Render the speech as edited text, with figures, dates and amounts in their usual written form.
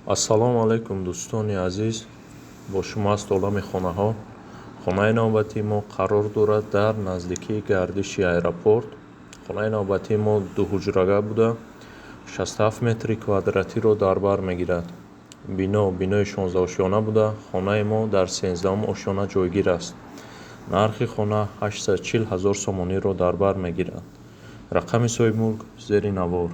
Ассалому алайкум, дӯстони азиз! Бо шумо аст Олами хонаҳо. Хонаи навбатии мо қарор дорад дар наздикии гардиши аэропорт. Хонаи навбатии мо дуҳуҷрага буда, 67 метри квадратиро дар бар мегирад. Бино бинои 16-ошёна буда, хонаи мо дар 13-ум ошёна ҷойгир аст. Нархи хона 840 000 сомониро дар бар мегирад. Рақами соҳибмулк зери навор.